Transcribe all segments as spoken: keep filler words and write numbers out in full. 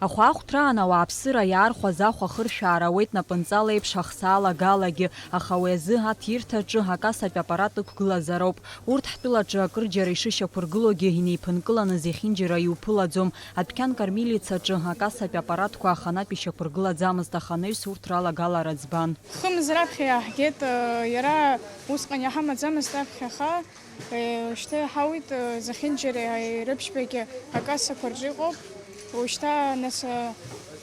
Ахәаахәҭраан ауааԥсыра иаархәаз ахә ахыршәаара ауеит напынҵала еиԥш ахсаала агалагьы, аха уи азы аҭирҭаҿы акассатә аппарат ықәгылазароуп. Урҭ ҳтәылаҿы акырџьара ишышьақәыргылогьы инеиԥынкыланы зехьынџьара иуԥылаӡом. Адәқьан Кармилицаҿы акассатә аппаратқәа аханатә ишьақәыргылаӡамызт, аха анаҩс урҭ ралагалара ӡбан. Хымз раԥхьа иааҳгеит, иара усҟан иаҳамаӡамызт аԥхьаха, шьҭа иаҳауеит, зехьынџьара рыԥшьбагьы акассақәа рҿы иҟоуп. Ушьҭа, нас,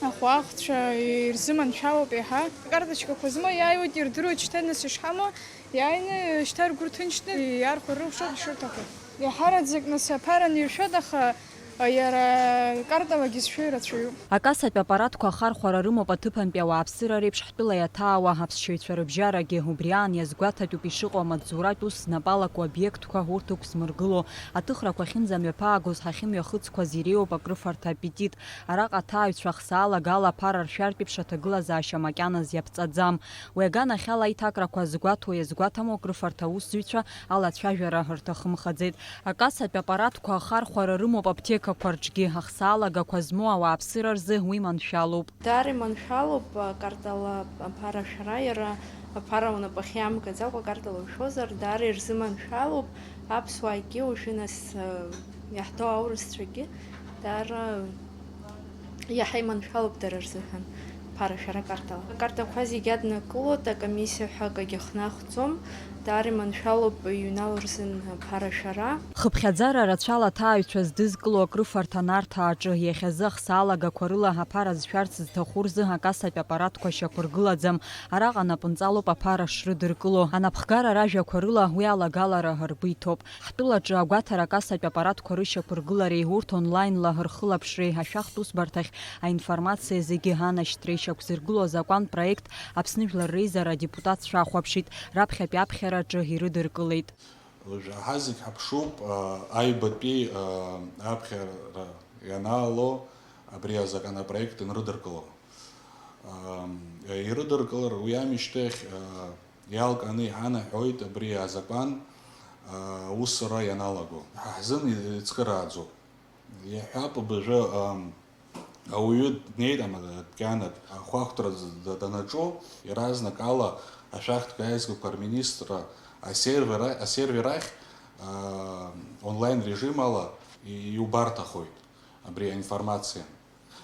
ахәаахәцәа ирзыманшәалоуп иаҳа. Акарточкақәа змоу иааиуеит, ирдыруеит шьҭа, нас, ишҳамоу, иааины шьҭа ргәы рҭынчны иаархәар рылшоит ишырҭаху. Иаҳараӡак, нас, аԥара ниршәоит, аха иара карталагьы зшәо ирацәаҩуп. Акассатә аппаратқәа ахархәара рымоуп аҭыԥантәи ауааԥсыра реиԥш ҳтәыла иаҭаауа аԥсшьаҩцәа рыбжьарагьы. Убри аан иазгәаҭатәуп ишыҟоу амаҵзуратә ус знапы алаку обиектқәа урҭ ықәзмыргыло. Аҭыхрақәа ахьынӡамҩаԥаагоз ҳахьымҩахыцқәаз иреиуоуп акрыфарҭа аппетит. Араҟа аҭааҩцәа ахсаала агала аԥара ршәартә еиԥш аҭагылазаашьа макьаназ иаԥҵаӡам. Уи аганахьала аиҭакрақәа згәаҭоу иазгәаҭаму акрыфарҭа аусзуҩцәа алацәажәара рҭахымхаӡеит. Акассатә аппаратқәа ахархәара рымоуп аԥҭекақәа рҿгьы, ахсаалагақәа змоу ауааԥсыра рзы уи маншәалоуп. Даара иманшәалоуп акартала аԥара ашәара, иара аԥара унапахьы иамгаӡакәа акартала ушәозар, даара ирзыманшәалоуп аԥсуаагьы, уажәы нас, э, иаҳҭо аурысцәагьы даара иаҳа иманшәалоуп дара рзыҳәан аԥара ашәара акартала. Акартақәа зегьы аднакылоит, акомиссиа ҳәа акагьы хнахӡом, даара иманшәалоуп иҩнал рзын аԥара ашәара. Хыԥхьаӡара рацәала аҭааҩцәа здызкыло акрыфарҭа Нарҭаа аҿы иахьазы ахсаалагақәа рыла аԥара зшәарц зҭаху рзы акассатә аппаратқәа шьақәыргылаӡам. Араҟа напынҵалоуп аԥара шрыдыркыло. Анапхгара ражәақәа рыла уи алагалара ргәы иҭоуп. Ҳтәылаҿы агәаҭара акассатә аппаратқәа рышьақәыргылареи урҭ онлаинла рхылаԥшреи ашәахтә усбарҭахь аинформациа зегьы анашьҭра ишьақәзыргыло азакәан проект Аԥсны Жәлар Реизара адепутатцәа ахәаԥшит, раԥхьатәи аԥхьараҿы ирыдыркылеит. Уажәы ҳа зегь ҳаԥшуп, а, аҩбатәи, а, аԥхьара ианаало абри азаканопроект анрыдыркыло. Ам, ирыдыркылар уи амышьҭахь, а, иалкааны иҳанаҳәоит абри азакәан, а, аусура ианалаго. Ҳа ҳзын ицхырааӡоуп. Иаҳҳәап, абыржәы, ам, ауаҩы днеит, ама, дкьанак, ахәаахәҭра д-, д-, данаҿу, иаразнак ала ашәахтәқәа аизгақәа рминистр асервер а-, асервер ахь, а, онлайн режим ала и-, иубарҭахоит абри аинформациа.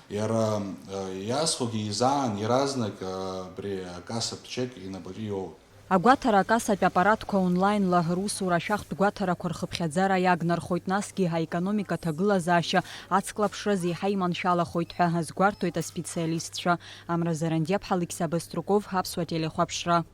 Иара, а, иазхәогьы изаан иаразнак, а, абри акассатә чек инапаҿы иоуеит. Агәаҭара акассатә аппаратқәа онлаинла русура ашәахтә гәаҭарақәа рхыԥхьаӡара иагнархоит, насгьы аекономика аҭагылазаашьа ацклаԥшраз еиҳа иманшәалахоит ҳәа азгәарҭоит аспециалистцәа. Амра Зарандиаԥҳа, Алықьса Баструков, Аԥсуа телехәаԥшра.